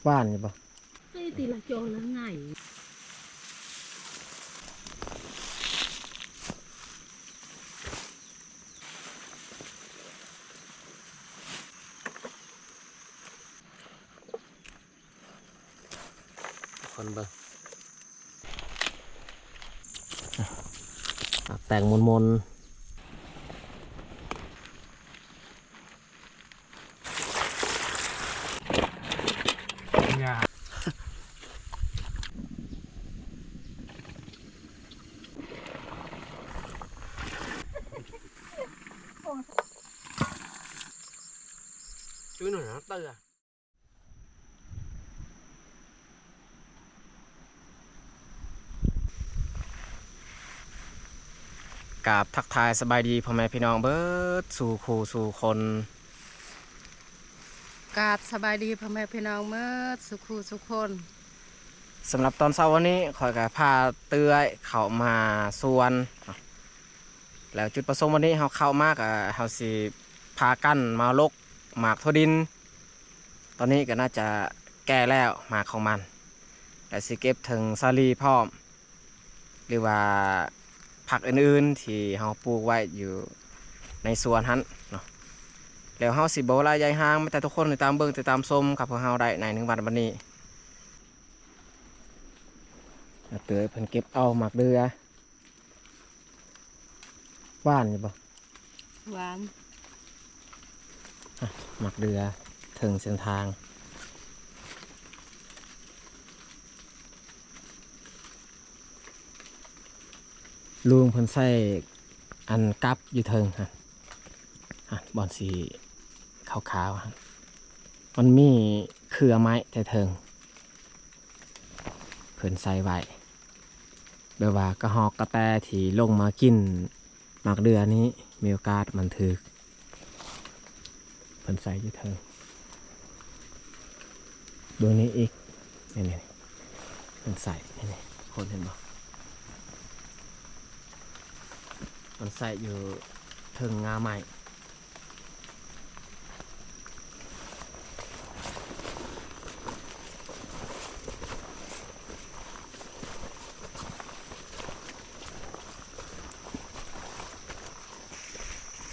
ຫວານຢູ່ບໍ່? ເອີ ຕີລະຈອລະໄງ ຄົນເບິ່ງ ຕັກແຕ່ງມົນໆ. ກາບທັກທາຍສະບາຍດີພໍ່ແມ່ພີ່ນ້ອງເບິດສູ່ຄູ່ສູ່ຄົນ. ກາບສະບາຍດີພໍ່ແມ່ພີ່ນ້ອງເບິດສູ່ຄູ່ສູ່ຄົນ. ສຳລັບຕອນເຊົ້າວັນນີ້ ຂ້ອຍກໍພາເອື້ອຍເຂົ້າມາສວນ ແລ້ວຈຸດປະສົງວັນນີ້ເຮົາເຂົ້າມາກໍເຮົາຊິພາກັນມາລົກໝາກຖົ່ວດິນ. ຕອນນີ້ກໍໜ້າຈະແກ່ແລ້ວໝາກຂອງມັນ ແລະ ຊິເກັບເຖິງສາລີພ້ອມ ຫຼືວ່າຜັກອື່ນໆທີ່ເຮົາປູກໄວ້ຢູ່ໃນສວນຫັ້ນເນາະ. ແລ້ວເຮົາຊິບໍ່ລະຍາຍຫ່າງ ແຕ່ທຸກຄົນຕິດຕາມເບິ່ງ ຕິດຕາມຊົມກັບພວກເຮົາໄດ້ໃນໜຶ່ງວັນບັດນີ້. ອາເຕີຍເພິ່ນເກັບເອົາໝາກເດືອ ຫວານຢູ່ບໍ່? ຫວານ ໝາກເດືອເທິງເສັ້ນທາງ ລຸງເພິ່ນໃສ່ອັນກັບຢູ່ເທິງຫັ້ນ ຫັ້ນ ບ່ອນສີຂາວໆຫັ້ນ ມັນມີເຄືອໄມ້ແຕ່ເທິງ ເພິ່ນໃສ່ໄວ້ ແບບວ່າກະຮອກກະແຕທີ່ລົງມາກິນໝາກເດືອນີ້ ມີໂອກາດມັນຖືກ ເພິ່ນໃສ່ຢູ່ເທິງ ເບິ່ງນີ້ອີກ ນີ້ໆ ເພິ່ນໃສ່ ນີ້ໆ ຄົນເຫັນບໍ່? ມັນໃສ່ຢູ່ເທິງງ່າໄມ້.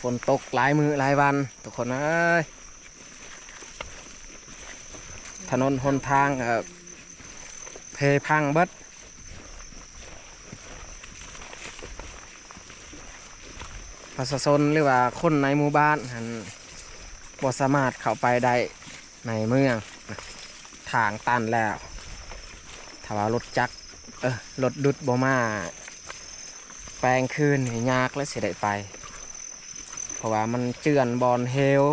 ຝົນຕົກຫຼາຍມື້ຫຼາຍວັນ ທຸກຄົນເອີຍ ຖະໜົນຫົນທາງກໍເພພັງເບິດ. ປະຊາຊົນ ຫຼືວ່າຄົນໃນໝູ່ບ້ານຫັ້ນ ບໍ່ສາມາດເຂົ້າໄປໄດ້ໃນເມືອງ ທາງຕັນແລ້ວ. ຖ້າວ່າລົດຈັກ ເອີ ລົດດຸດບໍ່ມາແປງຄືນນີ້ ຍາກແລ້ວຊິໄດ້ໄປ ເພາະວ່າມັນເຈື່ອນບ່ອນເຫວ.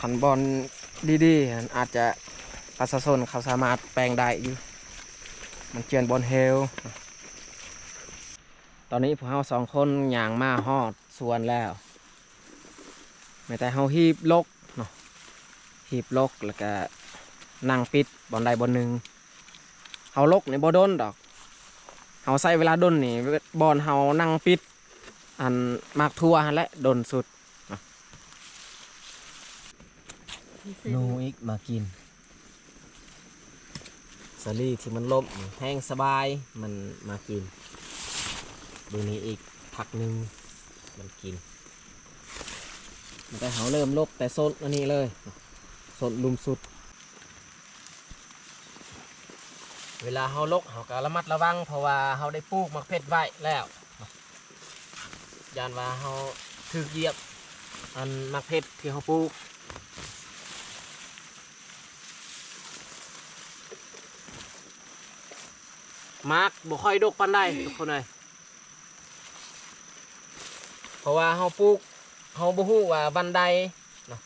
ຄັນບ່ອນດີໆ ອາດຈະປະຊາຊົນເຂົາສາມາດແປງໄດ້ຢູ່ ມັນເຈື່ອນບ່ອນເຫວ. ຕອນນີ້ພວກເຮົາສອງຄົນຍ່າງມາຮອດສວນແລ້ວ ແມ່ນແຕ່ເຮົາຮີບລົກເນາະ ຮີບລົກ ແລ້ວກະນັ່ງປິດບ່ອນໃດບ່ອນໜຶ່ງ. ເຮົາລົກນີ້ບໍ່ດົນດອກ ເຮົາໃຊ້ເວລາດົນນີ້ ບ່ອນເຮົານັ່ງປິດ ອັນໝາກຖົ່ວຫັ້ນແຫຼະດົນສຸດ. ໜູອີກມາກິນ ສາລີທີ່ມັນລົ້ມແຮງສະບາຍ ມັນມາກິນ. ເບິ່ງນີ້ອີກພັກໜຶ່ງ ມັນກິນ. ແຕ່ເຮົາເລີ່ມລົກແຕ່ໂຊນອັນນີ້ເລີຍ ໂຊນລຸ່ມສຸດ. ເວລາເຮົາລົກ ເຮົາກໍລະມັດລະວັງ ເພາະວ່າເຮົາໄດ້ປູກໝາກເຜັດໄວ້ແລ້ວ ຢ້ານວ່າເຮົາຖືກຢຽບອັນໝາກເຜັດທີ່ເຮົາປູກ. ໝາກບໍ່ຄ່ອຍດົກປານໃດ ທຸກຄົນເອີຍ ເພາະວ່າເຮົາປູກ ເຮົາບໍ່ຮູ້ວ່າວັນໃດເນາະ.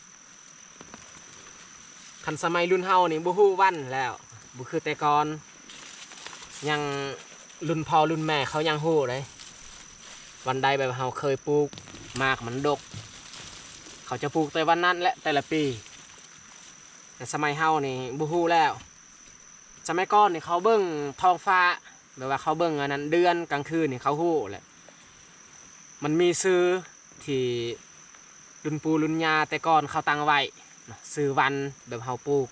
ຄັນສະໄໝລຸ້ນເຮົານີ້ບໍ່ຮູ້ວັນແລ້ວ ບໍ່ຄືແຕ່ກ່ອນ ຍັງລຸ້ນພໍ່ລຸ້ນແມ່ເຂົາຍັງຮູ້ເດ້ ວັນໃດແບບເຮົາເຄີຍປູກ ໝາກມັນດົກ ເຂົາຈະປູກແຕ່ວັນນັ້ນແຫຼະ ແຕ່ລະປີ. ແຕ່ສະໄໝເຮົານີ້ບໍ່ຮູ້ແລ້ວ. ສະໄໝກ່ອນນີ້ເຂົາເບິ່ງທ້ອງຟ້າ ແບບວ່າເຂົາເບິ່ງອັນນັ້ນເດືອນກາງຄືນນີ້ເຂົາຮູ້ແຫຼະ ມັນມີຊື່ທີ່ລຸ້ນປູ່ລຸ້ນຍ່າແຕ່ກ່ອນເຂົາຕັ້ງໄວ້ ນະ ຊື່ວັນ ແບບເຮົາປູກ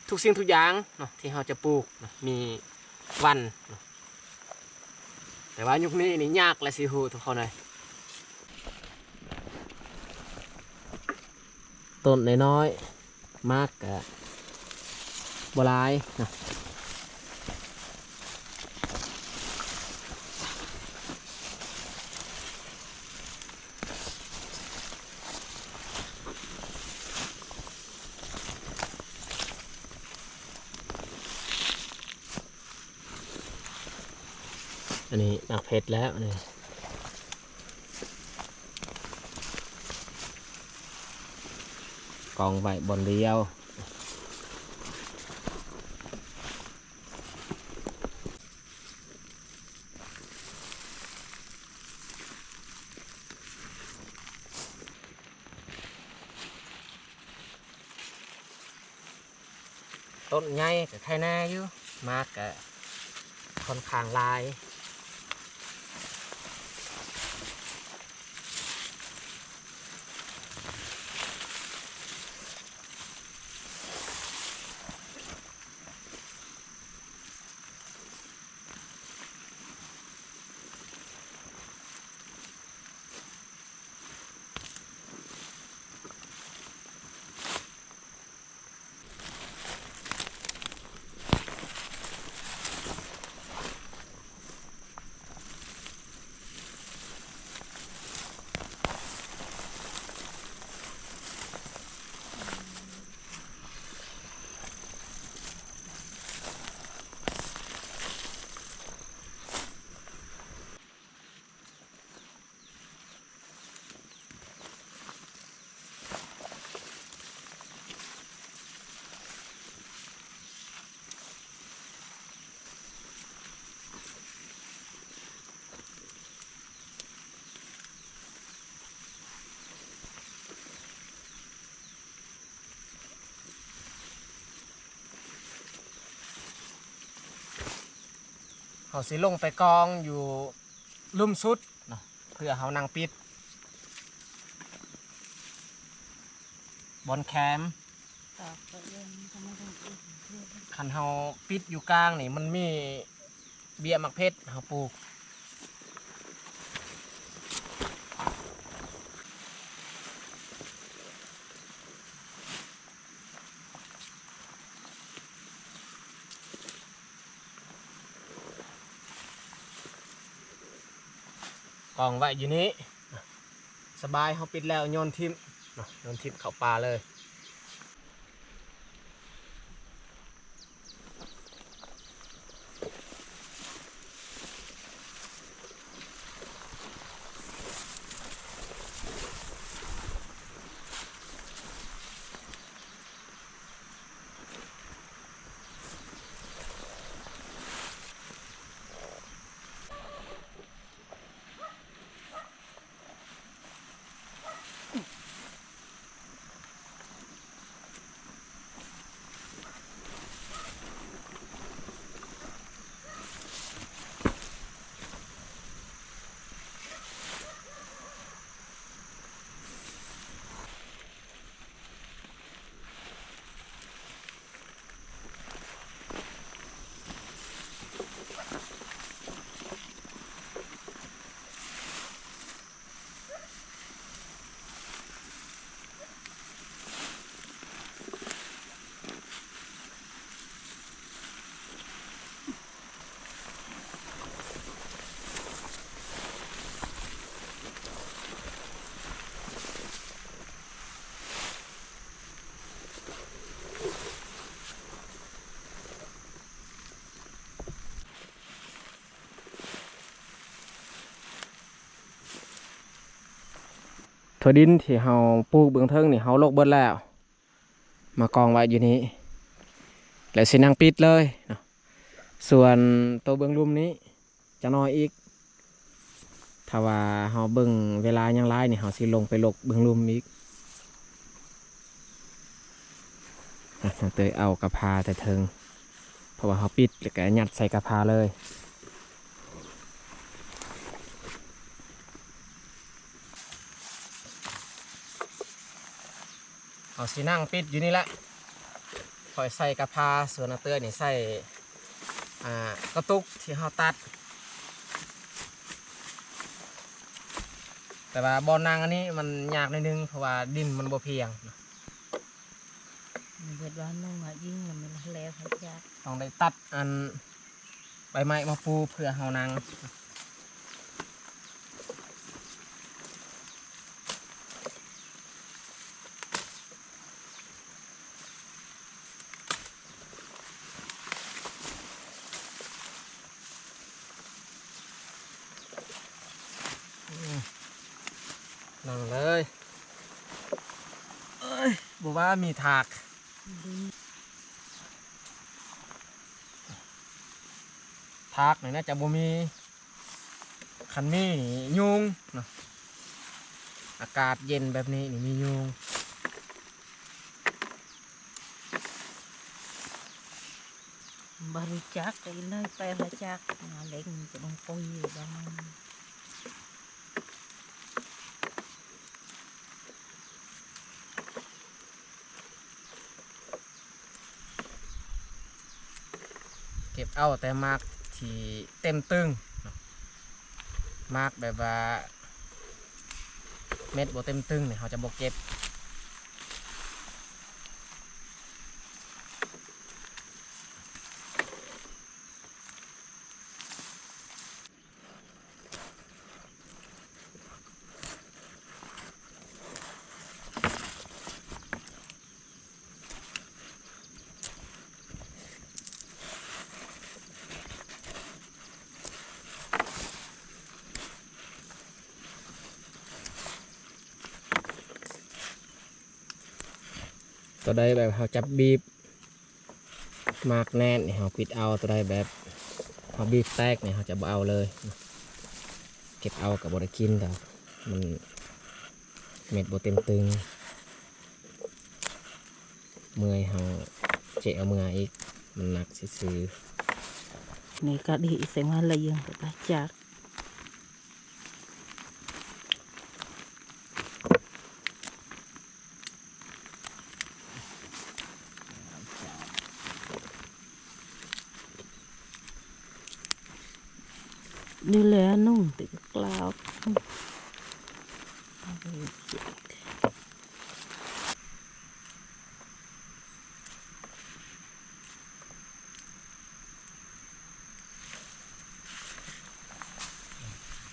ທຸກສິ່ງທຸກຢ່າງເນາະ ທີ່ເຮົາຈະປູກເນາະ ມີວັນເນາະ ແຕ່ວ່າຍຸກນີ້ນີ້ຍາກແຫຼະຊິຮູ້ທຸກຄົນເອີຍ. ຕົ້ນນ້ອຍໆ ໝາກກະບໍ່ຫຼາຍເນາະ. ອັນນີ້ໝາກເຜັດແລ້ວນີ້ ກອງໄວ້ບ່ອນດຽວ. ຕົ້ນໃຫຍ່ກະໄຄແນ່ຢູ່ ໝາກກະຂ້ອນຂ້າງຫຼາຍ. ເຮົາຊິລົງໄປກອງຢູ່ລຸ່ມສຸດເນາະ ເພື່ອເຮົານັ່ງປິດບ່ອນແຄມ. ຄັນເຮົາປິດຢູ່ກາງນີ້ ມັນມີເບ້ຍໝາກເຜັດເຮົາປູກ. ກອງໄວ້ຢູ່ນີ້ ສະບາຍ ເຮົາປິດແລ້ວໂຍນຖິ້ມເນາະ ໂຍນຖິ້ມເຂົ້າປ່າເລີຍ. ຖົ່ວດິນທີ່ເຮົາປູກເບື້ອງເທິງນີ້ ເຮົາລົກເບິດແລ້ວ ມາກອງໄວ້ຢູ່ນີ້ ແລ້ວຊິນັ່ງປິດເລີຍເນາະ. ສ່ວນໂຕເບື້ອງລຸ່ມນີ້ ຈັກໜ້ອຍອີກ ຖ້າວ່າເຮົາເບິ່ງເວລາຍັງຫຼາຍນີ້ ເຮົາຊິລົງໄປລົກເບື້ອງລຸ່ມອີກ. ອ່ະ ນ້ອງເຕີຍເອົາກະພາແຕ່ເທິງ ເພາະວ່າເຮົາປິດແລ້ວກະຍັດໃສ່ກະພາເລີຍ. ເຮົ ເຮົາຊິນັ່ງປິດຢູ່ນີ້ແຫຼະ. ຂ້ອຍໃສ່ກະພາ ສ່ວນອາເຕີຍນີ້ໃສ່ ອ່າ ກະຕຸກທີ່ເຮົາຕັດ. ແຕ່ວ່າບ່ອນນັ່ງອັນນີ້ມັນຍາກໜ້ອຍໜຶ່ງ ເພາະວ່າດິນມັນບໍ່ພຽງ. ເວດວ່ານຸ່ງອະ ຍິງລະມັນແລ້ວໃຫ້ຈັກ ຕ້ອງໄດ້ຕັດອັນໃບໄມ້ມາປູເພື່ອເຮົານັ່ງ. ນັ່ງເລີຍ. ເອີຍ ບໍ່ວ່າມີຖາກ ຖາກນີ້ໜ້າຈະບໍ່ມີ. ຄັນມີນີ້ຍຸງເນາະ ອາກາດເຢັນແບບນີ້ນີ້ມີຍຸງ. ບໍ່ຮູ້ຈັກ ໄປເລີຍ ໄປຫາຈັກ ມາເລັງຈະລົງປຸຍດອກ. ເກັບເອົາແຕ່ໝາກທີ່ເຕັມຕຶງເນາະ ໝາກແບບວ່າເມັດບໍ່ເຕັມຕຶງນີ້ເຮົາຈະບໍ່ເກັບ. ຕົວໃດແບບເຮົາຈັບບີບ ໝາກແໜ້ນນີ້ເຮົາປິດເອົາ, ຕົວໃດແບບເຮົາບີບແຕກນີ້ເຮົາຈະບໍ່ເອົາເລີຍ, ເກັບເອົາກໍບໍ່ໄດ້ກິນດອກ, ມັນເມັດບໍ່ເຕັມຕຶງ, ເມື່ອຍເຮົາເຈາະເອົາເມືອອີກ, ມັນໜັກຊື່ໆ. ນີ້ກະດີໃສ່ມາລະຍັງກະປາຈັກ. ນີ້ແຫຼະນຸ່ງຕິກລາວ.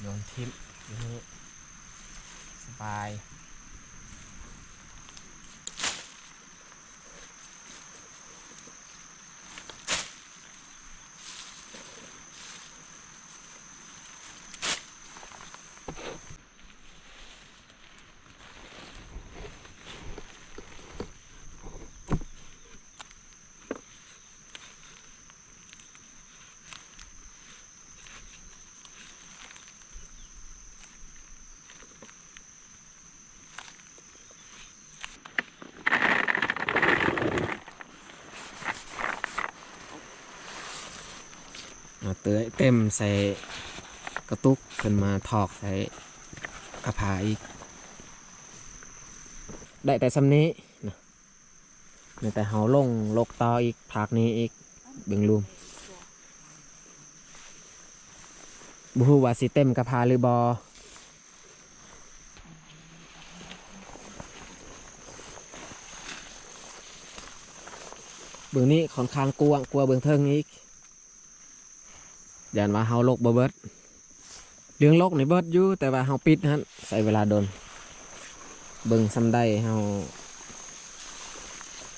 ໂຍນຖິ້ມຢູ່ນີ້ ສະບາຍ. ເອົາເຕີຍເຕັມໃສ່ກະຕຸກ ຂຶ້ນມາຖອກໃສ່ກະພາອີກ. ໄດ້ແຕ່ຊ່ຳນີ້ນະ. ແມ່ນແຕ່ເຮົາລົງລົກຕໍ່ອີກ ພາກນີ້ອີກ ເບິ່ງລຸ່ມ. ບໍ່ຮູ້ວ່າຊິເຕັມກະພາຫຼືບໍ່. ເບິ່ງນີ້ຂ້ອນຂ້າງກວ້າງກວ່າເບິ່ງເທິງອີກ. ຢ້ານວ່າເຮົາລົກບໍ່ເບິດ. ເລື່ອງລົກນີ້ເບິດຢູ່, ແຕ່ວ່າເຮົາປິດຫັ້ນໃຊ້ເວລາດົນ. ເບິ່ງຊ່ຳໃດເຮົາ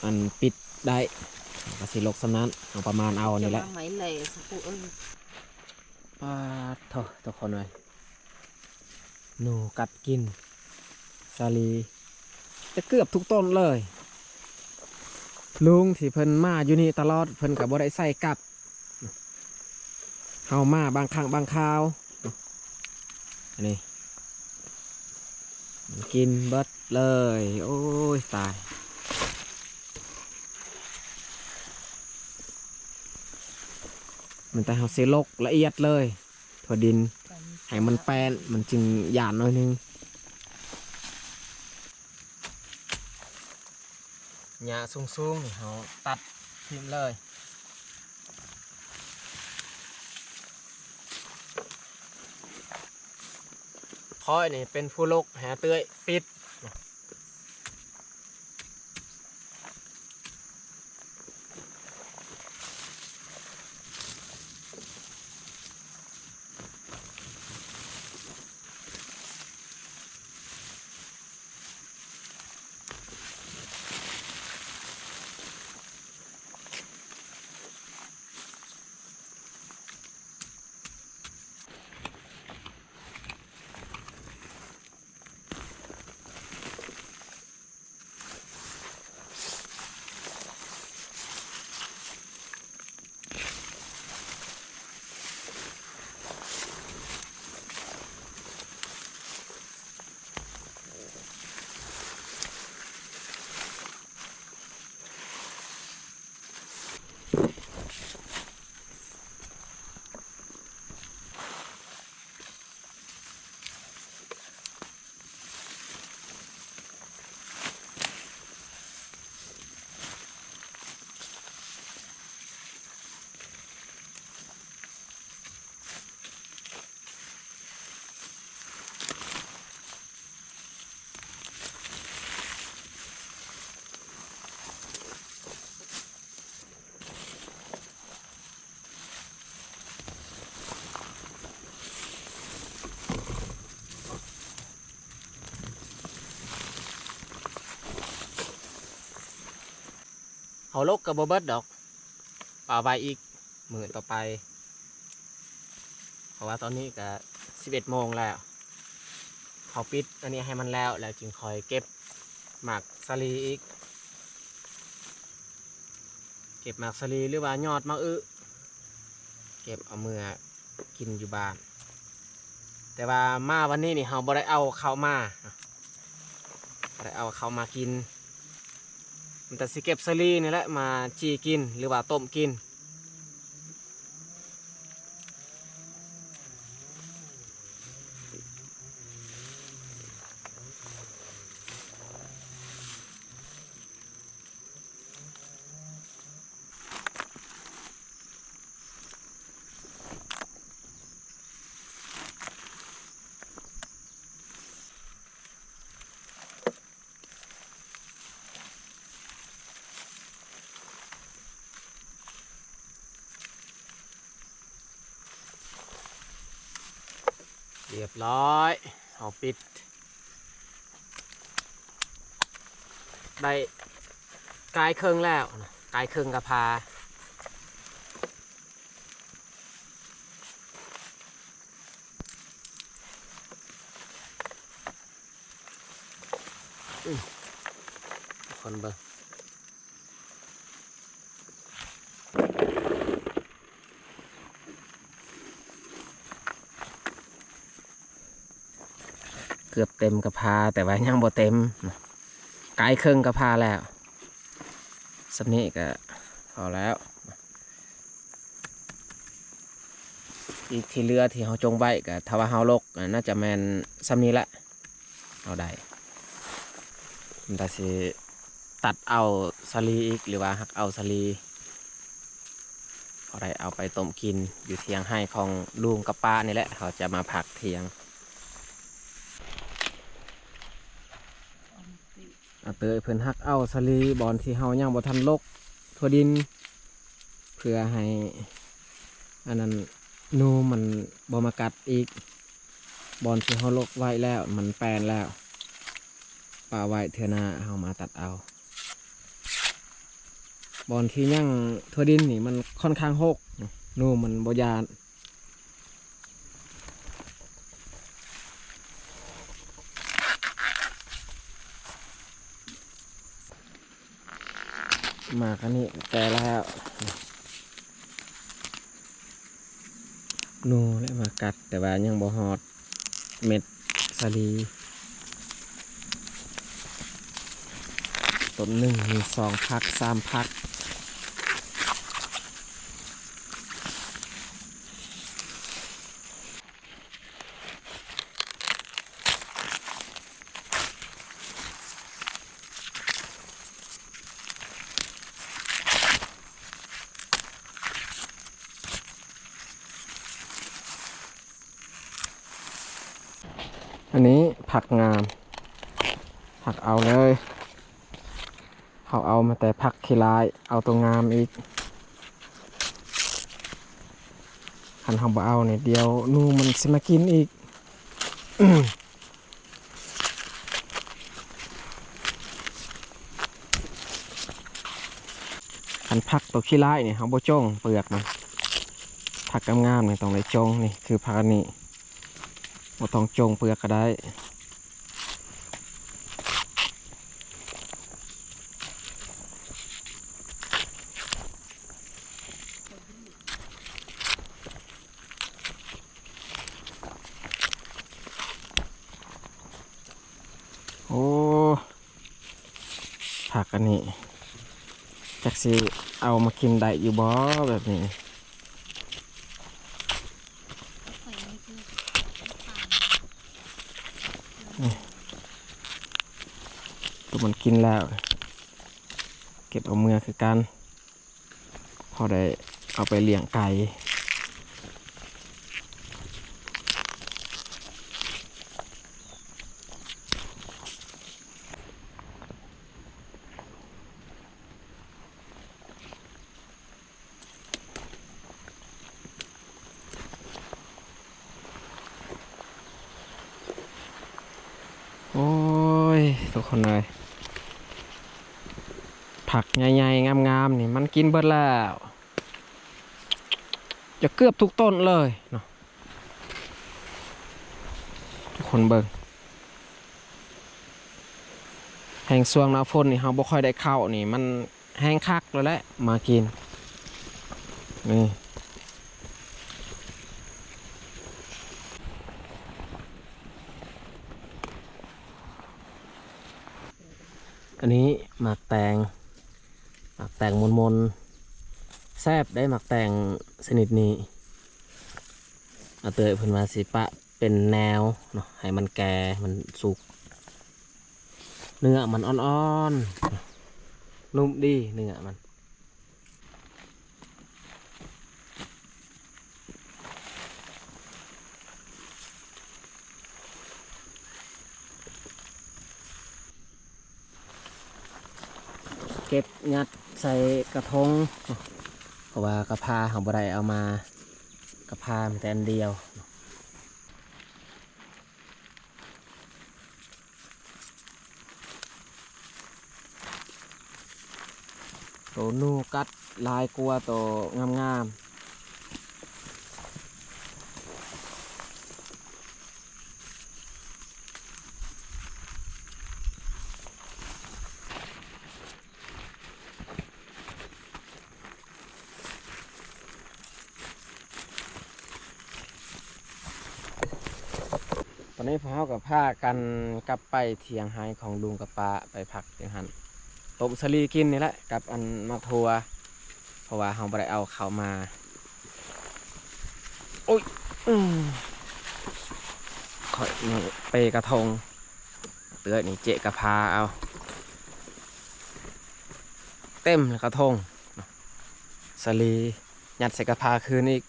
ອັນ ປິດໄດ້ ເຮົາກະຊິລົກຊ່ຳນັ້ນ, ເຮົາປະມານເອົານີ້ແຫຼະ. ປາດໂທ້ ທຸກຄົນເອີຍ. ໜູກັດກິນສາລີ ຈະເກືອບທຸກຕົ້ນເລີຍ. ລຸງທີ່ເພິ່ນມາຢູ່ນີ້ຕະຫຼອດ ເພິ່ນກະບໍ່ໄດ້ໃສ່ກັບ. ເຮົາມາບາງຄັ້ງບາງຄາວ ອັນນີ້ ມັນກິນເບິດເລີຍ. ໂອ້ຍ ຕາຍ. ມັນແຕ່ເຮົາຊິລົກລະອຽດເລີຍ. ທົ່ວດິນໃຫ້ມັນແປ້ນ ມັນຈຶ່ງຢ້ານໜ້ອຍໜຶ່ງ. ຫຍ້າສູງໆນີ້ເຮົາຕັດຖິ້ມເລີຍ. ຂ້ອຍນີ້ເປັນຜູ້ລົກ ໃຫ້ອາເຕີຍປິດ. ເຮົາລົກກໍບໍ່ເບິດດອກ ປະໄວ້ອີກມື້ຕໍ່ໄປ ເພາະວ່າຕອນນີ້ກໍສິບເອັດໂມງແລ້ວ. ເຮົາປິດອັນນີ້ໃຫ້ມັນແລ້ວ ແລ້ວຈຶ່ງຄ່ອຍເກັບໝາກສາລີອີກ. ເກັບໝາກສາລີ ຫຼືວ່າຍອດໝາກອຶ ເກັບເອົາເມືອກິນຢູ່ບ້ານ. ແຕ່ວ່າມາວັນນີ້ນີ້ ເຮົາບໍ່ໄດ້ເອົາເຂົ້າມາ ບໍ່ໄດ້ເອົາເຂົ້າມາກິນ. ມັນແຕ່ຊິເກັບສາລີນີ້ແຫຼະ ມາຈີ່ກິນ ຫຼືວ່າຕົ້ມກິນ. ຮຽບຮ້ອຍ ເຮົາປິດ ໄດ້ກາຍເຄິ່ງແລ້ວນະ ກາຍເຄິ່ງກະພາ. ອືມ ຄົນເບິ່ງ ເກືອບເຕັມກະພາ ແຕ່ວ່າຍັງບໍ່ເຕັມ ກາຍເຄິ່ງກະພາແລ້ວ. ສ່ຳນີ້ກະພໍແລ້ວ. ອີກທີ່ເຫຼືອທີ່ເຮົາຈົງໄວ້ກະ ຖ້າວ່າເຮົາລົກ ກະໜ້າຈະແມ່ນສ່ຳນີ້ແຫຼະ ເອົາໄດ້. ມັນກະຊິຕັດເອົາສາລີອີກ ຫຼືວ່າຫັກເອົາສາລີ ພໍໄດ້ເອົາໄປຕົ້ມກິນຢູ່ຖຽງໄຮ່ຂອງລຸງກັບປ້ານີ້ແຫຼະ. ເຮົາຈະມາພັກຖຽງ. ອາເຕີຍເພິ່ນຫັກເອົາສາລີບ່ອນທີ່ເຮົາຍັງບໍ່ທັນລົກຖົ່ວດິນ ເພື່ອໃຫ້ອັນນັ້ນ ໜູມັນບໍ່ມາກັດອີກ. ບ່ອນທີ່ເຮົາລົກໄວ້ແລ້ວມັນແປນແລ້ວ ປະໄວ້ເທື່ອໜ້າເຮົາມາຕັດເອົາ. ບ່ອນທີ່ຍັງຖົ່ວດິນນີ້ມັນຄ່ອນຂ້າງຮົກ ໜູມັນບໍ່ຢ້ານ. ໝາກອັນນີ້ແກ່ແລ້ວ ໜູແຫຼະມາກັດ ແຕ່ວ່າຍັງບໍ່ຮອດເມັດສາລີ. ຕົ້ນໜຶ່ງມີສອງພັກ ສາມພັກ. ອັນນີ້ຜັກງາມ ຜັກເອົາເລີຍ ເຮົາເອົາມາແຕ່ຜັກຂີ້ຮ້າຍ ເອົາໂຕງາມອີກ. ຄັນເຮົາບໍ່ເອົານີ້ ດຽວໜູມັນຊິມາກິນອີກ. ຄັນຜັກໂຕຂີ້ຮ້າຍນີ້ ເຮົາບໍ່ຈົ່ງເປືອກມັນ. ຜັກງາມໆນີ້ຕ້ອງໄດ້ຈົ່ງ. ນີ້ຄືຜັກອັນນີ້ ບໍ່ຕ້ອງຈົ່ງເປືອກກໍໄດ້. ໂອ້ ຜັກອັນນີ້ ຈັກຊິເອົາມາກິນໄດ້ຢູ່ບໍ່ແບບນີ້? ໂຕມັນກິນແລ້ວ ເກັບເອົາເມືອຄືກັນ ພໍໄດ້ເອົາໄປລ້ຽງໄກ່. ໂອ້ຍ ທຸກຄົນເອີຍ ຜັກໃຫຍ່ໆ ງາມໆ ນີ້ມັນກິນເບິດແລ້ວ ຈະເກືອບທຸກຕົ້ນເລີຍເນາະ ທຸກຄົນເບິ່ງ. ແຮ່ງຊ່ວງໜ້າຝົນນີ້ ເຮົາບໍ່ຄ່ອຍໄດ້ເຂົ້ານີ້ ມັນ ແຮງຄັກແລ້ວແຫຼະ ມາກິນນີ້. ອັນນີ້ໝາກແຕງ ໝາກແຕງມົນໆ ແຊບເດ້ ໝາກແຕງຊະນິດນີ້. ອາເຕີຍເພິ່ນວ່າຊິປະເປັນແນວເນາະ ໃຫ້ມັນແກ່ ມັນສຸກ ເນື້ອມັນອ່ອນໆ ນຸ້ມດີເນື້ອມັນ. ເກັບຍັດໃສ່ກະທົງ ເພາະວ່າກະພາເຮົາບໍ່ໄດ້ເອົາມາ ກະພາມີແຕ່ອັນດຽວ. ໂຕໜູກັດຫຼາຍກວ່າໂຕງາມໆ. ຕອນນີ້ພວກເຮົາກໍພາກັນກັບໄປຖຽງໄຮ່ຂອງລຸງກັບປ້າ ໄປພັກຢູ່ຫັ້ນ ຕົ້ມສາລີກິນນີ້ແຫຼະ ກັບອັນໝາກຖົ່ວ ເພາະວ່າເຮົາບໍ່ໄດ້ເອົາເຂົ້າມາ. ໂອ້ຍ ອືມ ຂ້ອຍນີ້ເປກະທົງ ເອື້ອຍນີ້ເຈະກະພາເອົາ ເຕັມກະທົງ ສາລີ ຍັດໃສ່ກະພາຄືນອີກ.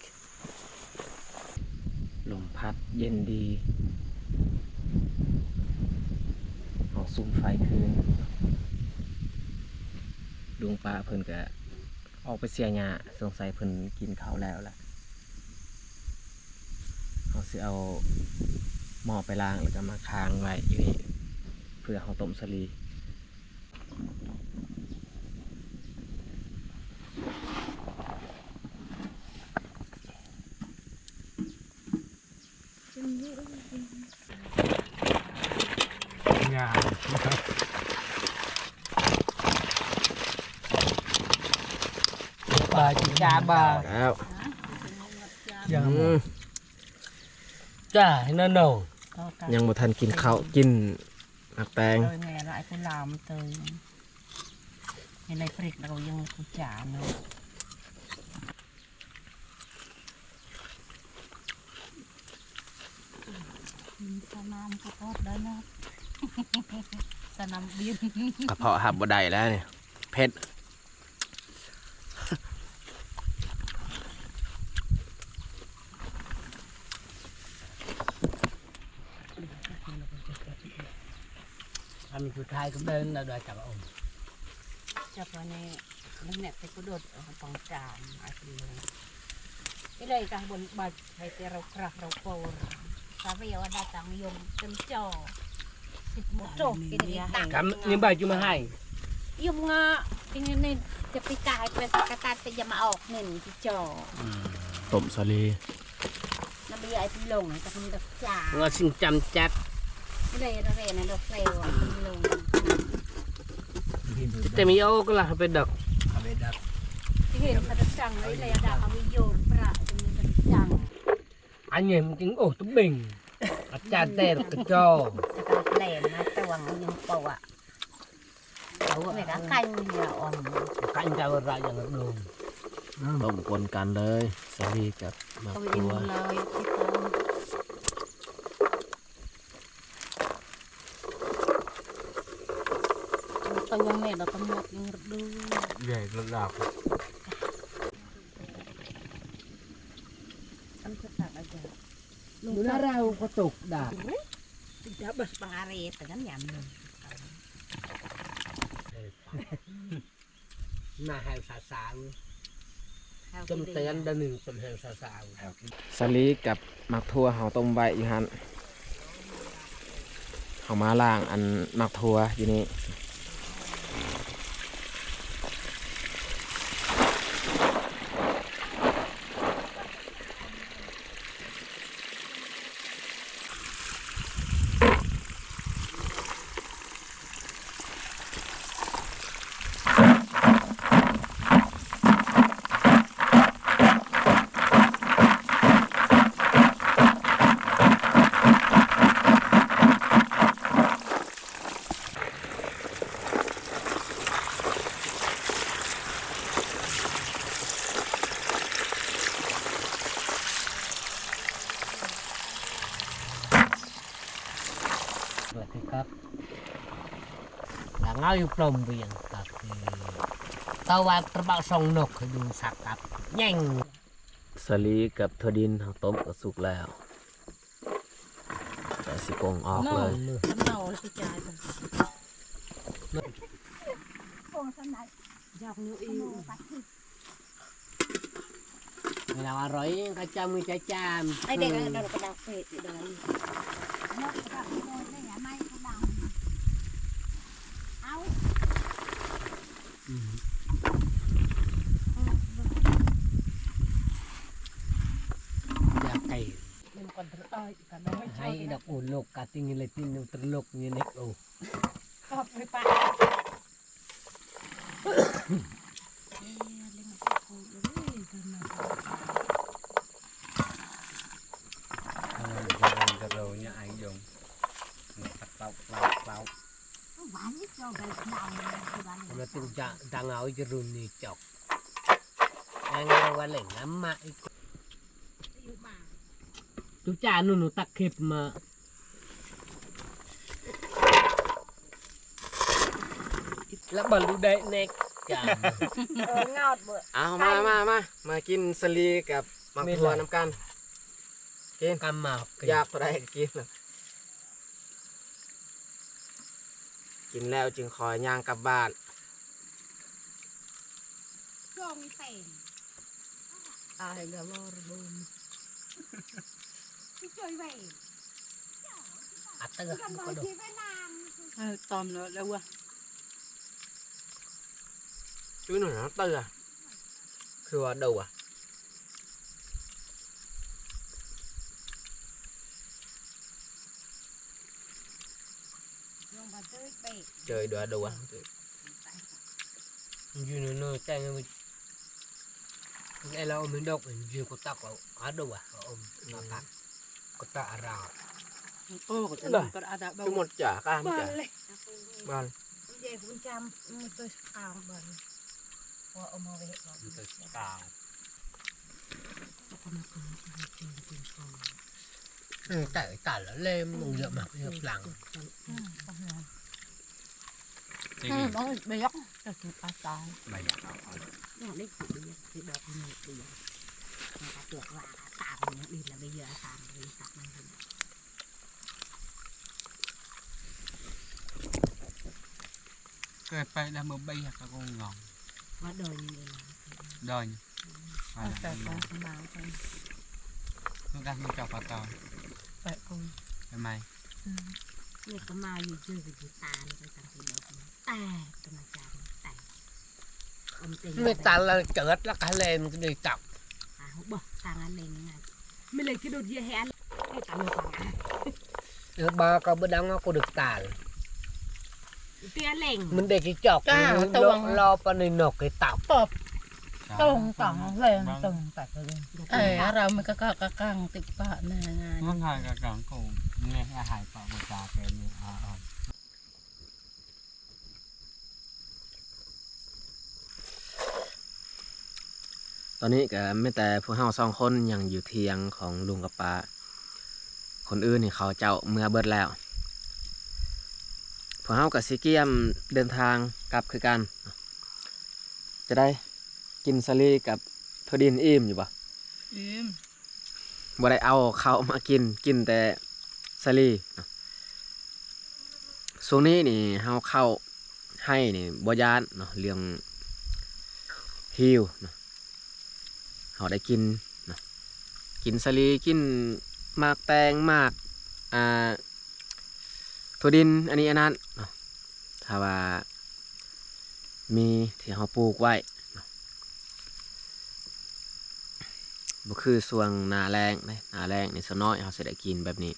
ລົມພັດເຢັນດີ ເຮົາສຸມໄຟຄືນ. ລຸງປ້າເພິ່ນກະອອກໄປເສຍຫຍ້າ ສົງໄສເພິ່ນກິນເຂົ້າແລ້ວລະ. ເຮົາຊິເອົາໝໍ້ໄປລ້າງ ແລ້ວກໍມາຄ້າງໄວ້ຢູ່ນີ້ ເພື່ອເຮົາຕົ້ມສາລີ. ປາຈິນຈາບາ ແລ້ວ ອືມ ຈ້າ ນັ້ນເນາະ ຍັງບໍ່ທັນກິນເຂົ້າ ກິນໝາກແຕງ. ເອີຍ ແມ່ລະ ໄອ້ຜູ້ລາວມັນເຕີຍ ໃຫ້ໄດ້ເພັດ ແລ້ວກໍຍັງຜູ້ຈາເນາະ. ສະໜາມກະເພາະໄດ້ເນາະ ສະໜາມບິນ ກະເພາະຮັບບໍ່ໄດ້ແລ້ວນີ້ ເຜັດ. ສຸດທ້າຍກໍເດີນແລ້ວ ໂດຍຈັບອົມ ຈັບອັນນີ້ ມັນແນບແຕ່ກະໂດດເອົາປອງການ ອາດຊິລົງ ອີເລີຍກະບົນບາດໃຫ້ແຕ່ເຮົາຄຣາເຮົາໂປ ສາວຽວດາຕັງຍົມເຕັມຈໍ ໂຕ ກິນນີ້ ກຳນີ້ບາດຈຸມາໃຫ້ ຍຸມງະ ກິນນີ້ ຈະປີກາຍເປັນສະກະຕັດ ແຕ່ຢ່າມາອອກນີ້ ຈິຈໍ ຕົ້ມສາລີ ນ້ຳເບຍໄອ້ເປັນລົງ ຈະເປັນດອກຈາ ງາຊິງຈຳຈັດ ເລຍເລນະ ດອກເລວ ເປັນລົງ ແຕ່ມີໂອກໍລະເປັນດອກ ເປັນດອກ ເຫັນກະດັກຈັງເລີຍ ດາກເອົາວິໂຍປະ ເປັນກະດັກຈັງ ອັນນີ້ມັນຈຶ່ງໂອຕະເບັງ ອາຈານແຕ່ກະຈໍ ແລນະ ແຕ່ວ່າຍັງເປົ່າອະ Tau mẹ cá canh là ổn. Canh tau ra yang đùm. ຕົ້ມກວນກັນເລີຍ ສາລີກັບໝາກຖົ່ວ Tau yang mẹ nó tau mẹ yang đùm. Vậy là đọc. Ăn phức tạp là giờ. Muna rau ko tuk da. Tidak bas pangare tangan nyam. Na hel sasau. Tum tian da ning tum hel sasau. ສາລີກັບໝາກຖົ່ວເຮົາຕົ້ມໄວ້ຢູ່ຫັ້ນ ເຮົາມາລ້າງອັນໝາກຖົ່ວຢູ່ນີ້. ສະຫວັດດີຄັບ ລາງເອົາຢູ່ລົມວຽງກັບ ຕາວ່າຕະເບົາສອງນົກ ໃຫ້ດູສັກກັບແຍ່ງ. ສາລີກັບຖົ່ວດິນເຮົາຕົ້ມກໍສຸກແລ້ວ ແຕ່ຊິປົງອອກເລີຍ ເນົ່າແລ້ວຊິຈາຍ ຢາກຢູ່ອີກ. Nào rồi có cho mười trái cham. Ai đây, đây, đây, cái đào phê, cái đào. Nó cái đào phê, đây là mai cái đào. Áo. Ừ. Dạ, cây. Hai đọc ổ lục, cả tình là tin được lục như này, ổ. Khop với bạn. ລະບາລູໄດແນັກ ເອີ ງອດເບີດ. ເອົາ ມາ ມາ ມາ ມາກິນສາລີກັບໝາກຖົ່ວນຳກັນ. ກິນ ກຳໝາກ ຢາກເທົ່າໃດກໍກິນ. ກິນແລ້ວຈຶ່ງຄ່ອຍຍ່າງກັບບ້ານ. ອາຍລະວໍລະບົນ ອາເຕີ ເອີ ຕອມແລ້ວ ແລ້ວວ່າ ຊື່ໜ້ອຍອາເຕີ ຄືວ່າເດີວ່າ. ເຈີດວດວ ຢູ່ໃນເນີແຈ້ງ ແລ້ວມັນດອກ ຢູ່ກໍຕັກເອົາ ອາດວ ເອົາມາຕັກ ກໍຕະອາຣາ ໂອ້ ກໍຈະ ກໍອາດວ ໝົດຈາກ ການຈາກ ບ້ານ ເຢ ຄຸນຈຳ ມື້ຕົວສະກາວ ບ້ານ ເອີ ແຕ່ ແຕ່ລະເຫຼັ້ມ ເຍອະມາກ ເຍອະຫຼັງ ອືມ ເອີ ບໍ່ຢາກ ແຕ່ກິນປາຕາຍ ບໍ່ຢາກເອົາ ເອົາ ຢາກໄດ້ກິນ ຢາກຊິບອກ ເຍອະ ເຍອະ ມັນກະເປືອກວ່າ ຕາມ ຍັງອີກລະ ໄປເຍອະ ຕາມ ໄປຕັກມັນ. Tôi phải là một bây giờ các con ngon. Quá đời như vậy là Đời. Ơ, phải không? Không bao thôi. Không ăn không cho bà coi. Phải không? Phải mày. ນີ້ກໍມາຢູ່ເຈີກະຢູ່ຕານໄປຕາມທີ່ດອກແຕ່ຕະມາຈານແຕ່ ມັນຕັນລະເກີດລະກະເລນກະໄດ້ຕັບ ອາ ບໍ່ຕາງອາເລນງາ ມັນເລີຍກະໂດດເຢຍແຮ ໃຫ້ຕາມລະຕາງອາ ເອີ ບາກະບໍ່ດັງອະກະດຶກຕານ ເຕຍເລງ ມັນໄດ້ກິຈອກ ກະຕວງ ລອປານນີ້ນົກກະຕັບ ຕົງຕອງເລນຕົງແຕກເລີຍ ເອີ ອາລາມກະກະກະກັງຕິກະແນງານ ມັນຫາຍກະກັງໂກ ແມ່ນອາຫານປະບໍ່ຈາແກນີ້ອາ ຕອນນີ້ກະມີແຕ່ພວກເຮົາສອງຄົນຍັງຢູ່ຖຽງຂອງລຸງກັບປ້າ ຄົນອື່ນນີ້ເຂົາເຈົ້າເມືອເບິດແລ້ວ ພວກເຮົາກະຊິກຽມເດີນທາງກັບຄືກັນ ຈະໄດ້ ກິນສາລີກັບຖົ່ວດິນອີ່ມຢູ່ບໍ່? ອີ່ມ ບໍ່ໄດ້ເອົາເຂົ້າມາກິນ ກິນແຕ່ສາລີເນາະ ຊ່ວງນີ້ນີ້ເຮົາເຂົ້າໄຮ່ນີ້ບໍ່ຢ້ານເນາະ ເລື່ອງຫິວເນາະ ເຮົາໄດ້ກິນເນາະ ກິນສາລີ ກິນໝາກແຕງ ໝາກ ອ່າ ຖົ່ວດິນ ອັນນີ້ອັນນັ້ນເນາະ ຖ້າວ່າມີທີ່ເຮົາປູກໄວ້ເນາະ ບໍ່ຄືຊ່ວງໜ້າແລ້ງເດ້ ໜ້າແລ້ງນີ້ສ່ວນນ້ອຍເຮົາຊິໄດ້ກິນແບບນີ້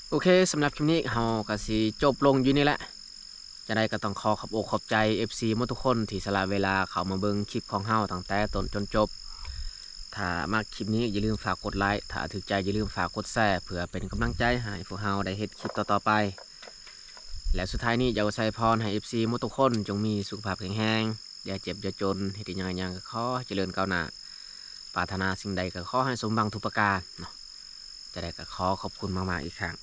ໂອເຄ ສຳລັບຄລິບນີ້ເຮົາກະຊິຈົບລົງຢູ່ນີ້ແຫຼະ ຈັ່ງໃດກະຕ້ອງຂໍຂອບອົກຂອບໃຈ ເອັຟຊີ ໝົດທຸກຄົນທີ່ສະຫຼະເວລາເຂົ້າມາເບິ່ງຄລິບຂອງເຮົາຕັ້ງແຕ່ຕົ້ນຈົນຈົບ ຖ້າມັກຄລິບນີ້ຢ່າລືມຝາກກົດໄລ ຖ້າຖືກໃຈຢ່າລືມຝາກກົດແຊ ເພື່ອເປັນກຳລັງໃຈໃຫ້ພວກເຮົາໄດ້ເຮັດຄລິບຕໍ່ໆໄປ ແລະສຸດທ້າຍນີ້ຢາກອວຍໄຊພອນໃຫ້ ເອັຟຊີ ໝົດທຸກຄົນຈົ່ງມີສຸຂະພາບແຂງແຮງ ຢ່າເຈັບຢ່າຈົນ ເຮັດຫຍັງຫຍັງກະຂໍໃຫ້ຈະເລີນກ້າວໜ້າ ປາດຖະໜາສິ່ງໃດກະຂໍໃຫ້ສົມຫວັງທຸກປະການເນາະ ຈັ່ງໃດກະຂໍຂອບຄຸນມາກໆອີກຄັ້ງ.